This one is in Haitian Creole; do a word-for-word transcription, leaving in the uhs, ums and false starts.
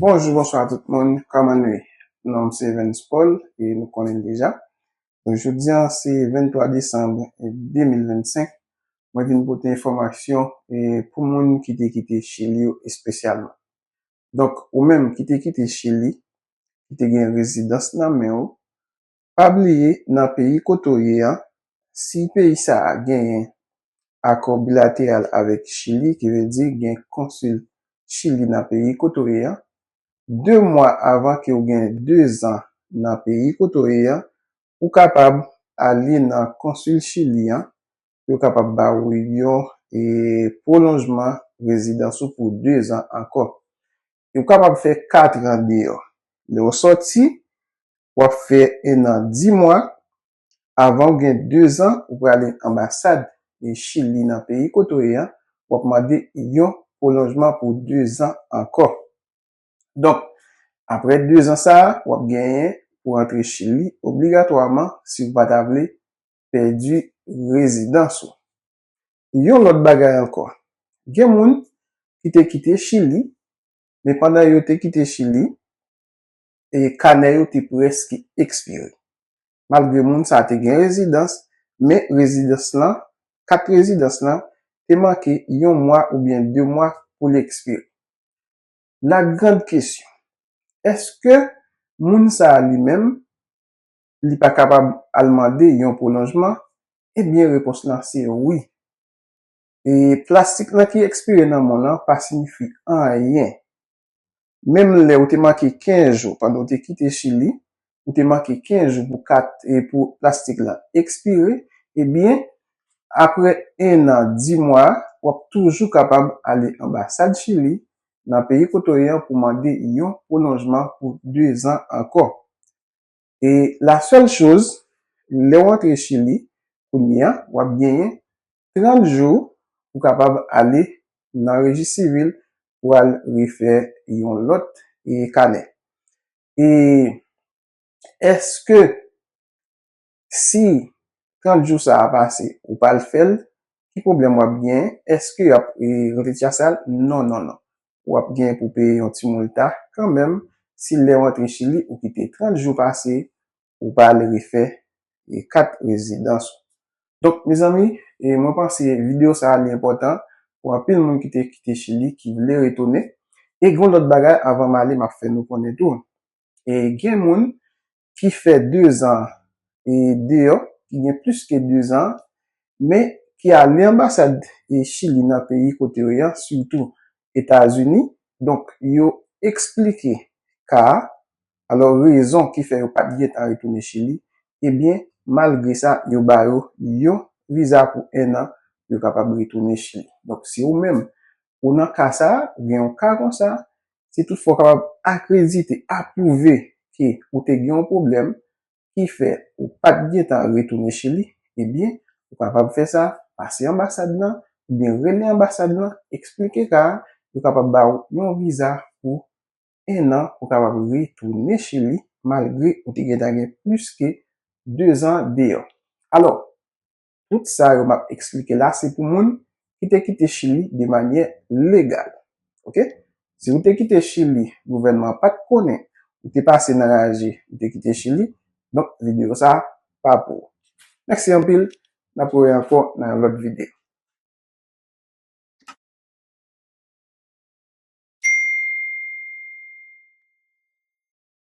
Bonjou, bonswa tout moun. Kòman nou ye? Non m se Evens Paul e nou konnen l deja. Donk, jodi a se venntwa desanm de mil vennsenk. Mwen vin pote enfòmasyon e pou moun ki te kite Chili yo espesyalman. Donk, ou menm ki te kite Chili, ki te gen rezidans nan men w, pa bliye nan peyi kote w ye a, si peyi sa a genyen akò bilateral avèk Chili, ki vle di gen konsil Chili nan peyi kote w ye a, de mwa avan ke w gen de zan nan peyi kote w ye a, ou kapab ale nan konsil Chili an, pou yo kapab ba ou yon e, pwolonjman rezidans ou pou de zan ankò. E ou kapab fè kat an deyò. Lè w sòti, w ap fè en an dis mwa. Avan w gen de zan, ou prale anbasad e Chili nan peyi kote w ye a, w ap mande yon pwolonjman pou de zan ankò. Donk, apre de zan sa a, w ap genyen pou antre Chili obligatwaman si w pa ta vle pèdi rezidans ou. Yon lòt bagay ankò, gen moun ki te kite Chili, men pandan yo te kite Chili, e kanè yo te prèske ekspire. Malgre moun sa a te gen rezidans, men rezidans lan, kat rezidans lan, te manke yon mwa oubyen de mwa pou l ekspire. La grande question, èske moun sa a li menm, li pa kapab al mande yon pwolonjman? Ebyen, repons lan se wi. E plastik lan ki ekspire nan men w lan pa siyifi anyen. Menm lè ou te manke kenz jou pandan ou te kite Chili, ou te manke kenz jou pou kat e pou plastik lan ekspire, ebyen, apre en an dis mwa, w ap toujou kapab ale anbasad Chili nan peyi kote w ye a pou mande yon pwolonjman pou de zan ankò. E la sèl choz, lè w antre Chili, kounye a, w ap genyen trant jou pou kapab ale nan reji sivil pou al refè yon lòt e kanè. E èske si trant jou sa a pase, ou pa al fè l, ki pwoblèm w ap genyen? Èske y ap e, retire sa l? Non, non, non. W ap genyen pou peye yon ti moulta kanmenm si lè w antre Chili, ou kite trant jou pase, ou pa al refè e, kat rezidans ou. Donk, mezanmi, e, mwen panse videyo sa a li enpòtan pou anpil moun ki te kite Chili, ki vle retounen. E gen yon lòt bagay, avan m ale, m ap fè nou konnen tou. E gen moun ki fè de zan e, deyò, ki gen plis ke de zan, men ki ale anbasad e, Chili nan peyi kote yo ye a, sitou Etazini. Donk, yo eksplike ka a, alò rezon ki fè yo pa t gentan retounen Chili, ebyen, malgre sa, yo ba yo yon viza pou en an pou yo kapab retounen Chili. Donk, si ou menm, ou nan ka sa a, ou gen yon ka konsa, si toutfwa w kapab akredite, apwouve ke ou te gen yon pwoblèm ki fè ou pa t gentan retounen Chili, ebyen, ou kapab fè sa, pase anbasad lan, oubyen rele anbasad lan, eksplike ka a, yo kapab ba ou yon viza pou en an pou w kapab retounen Chili, malgre ou te gentan gen plis ke de zan deyò. Alò, tout sa yo m ap eksplike la, se pou moun ki te kite Chili de manyè legal. Oke? Si ou te kite Chili, gouvènman an pa t konnen ou te pase nan raje, ou te kite Chili, donk videyo sa a pa pou ou. Mèsi anpil, n ap wè ankò nan yon lòt videyo.